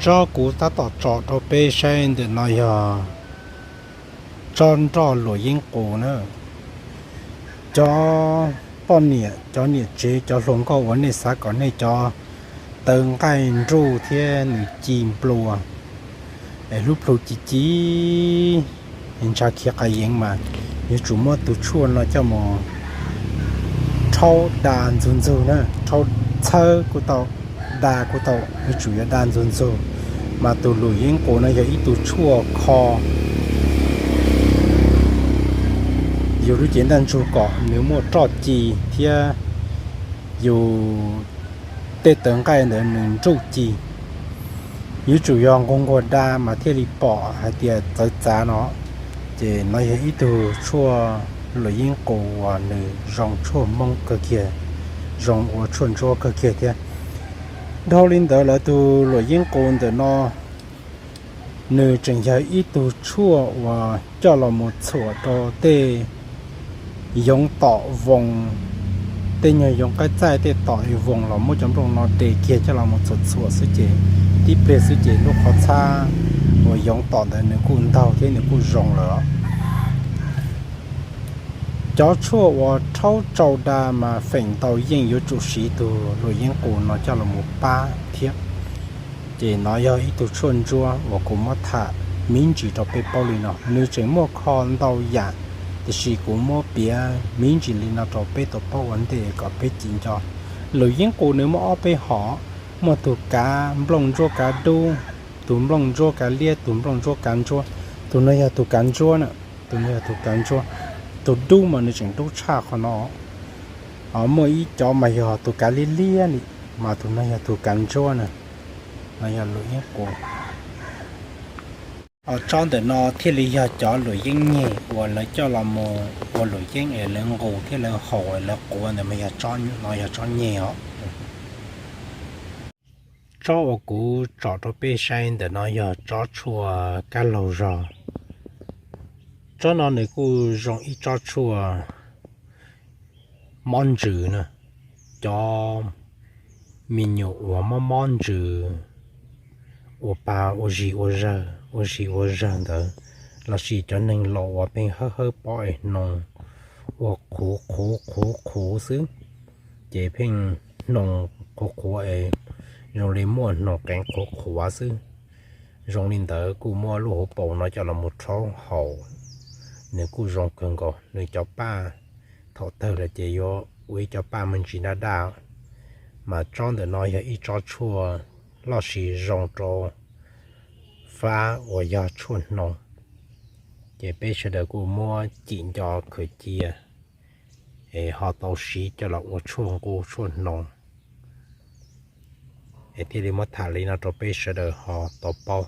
Tsob kuv tab tom tso rau peb saib ntawm no yog tsob nroj luam yeeb qus na. Cov poj niam, cov niam tsev, cov hluas nkauj uas nej xav kom nej cov tawv nqaij nruj thiab nws ci nplua es hlub plhu ci ci, ntshav khiav qas yeev mas yuav tsum muab tus tshuaj no coj mus rhaub da ntxug ntxug na, rhaub txhawb kuj tau, da kuj tau, yuav tsum yuav da ntxug ntxug. Mas tus luam yeeb qus no yog ib tug tshuaj kho yus lub cev ntaj ntsug kom nws muaj roj ci thiab yus tej tawv nqaij ntawd nws nruj ci. Yuav tsum yog nquag nquag da mas thiaj li pom hais tias txawv txav no. Ces no yog ib tug tshuaj luam yeeb qus uas nws zoo tshuaj Hmoob kawg kiag, zoo ua tshuaj ntsuab kawg kiag thiab. Dhau li ntawd lawm tus luam yeeb qus ntawm no nws tseem yog ib tug tshuaj uas coj los mus txhuam rau tej yoov tom voos, tej nyuag yoov qaib txaij tej tom voos los muab cov nplooj no de kiag coj los mus txhuam txhuam xwb ces tib pliag xwb ces lub qhov txhab uas yoov tom ntawd nws kuj ntaug thiab nws kuj zoo lawm. Cov tshuaj uas rhaub tsau da mas feem ntau yeej yuav tsum siv tus luam yeeb qus no coj los mus pab thiab. Ces no yog ib tug tshuaj ntsuab uas kuv muab tham me ntsis rau peb paub li no. Nws tseem muaj kho ntau yam, tiam sis kuv muab piav me ntsis li no rau peb tau paub ua ntej kom peb cim nco. Luam yeeb qus nws muaj ob peb hom, muaj tus kav nplooj ntsuab kav dub, tus nplooj ntsuab kav liab, tus nplooj ntsuab kav ntsuab. Tus no yog tus kav ntsuab na, tus no yog tus kav ntsuab. Tus dub mas nws tseem dub tshaj qhov no. Ho muaj ib cov mas yog tus kav liab liab li, mas tus no yog tus kav ntsuab na. No yog luam yeeb qus. Tsob ntawm no thiaj li yog cov luam yeeb nyeg uas lawv coj los mus ua luam yeeb es lawv nqus thiab lawv haus es lawv quav ntawd mas yog tsob no yog tsob nyeg os. Tsob uas kuv tsom rau peb saib ntawm no yog tsob tshuaj kab laug zog. Tsob no nws kuj zoo ib tsob tshuaj mob ntsws na. Cov me nyuam uas mob mob ntsws, ua pa ua zis ua zawg, ua zis ua zawg ntawd, lossis cov neeg laus uas pheej hawb hawb pob es hnoos ua qhuv qhuv qhuv qhuv xwb, ces pheej hnoos qhuv qhuv es zoo li muaj hnoos qeev qhuav qhuav xwb. Zoo li ntawd kuj muab lub hauv paus no coj los mus rhaub haus, nws kuj zoo kawg nkaus. Nws cov paj thaum tawg lawm ces yuav ua ib co paj me ntsis daj daj. Mas tsob ntawm no yog ib tsob tshuaj loj siv zoo rau fab uas yog tshuaj hnoos. Ces peb sawv daws kuj muab cim nco khaws cia es ho tau siv coj los ua tshuaj nqus tshuaj hnoos. Es thiaj li muab tham li no rau peb sawv daws ho tau paub.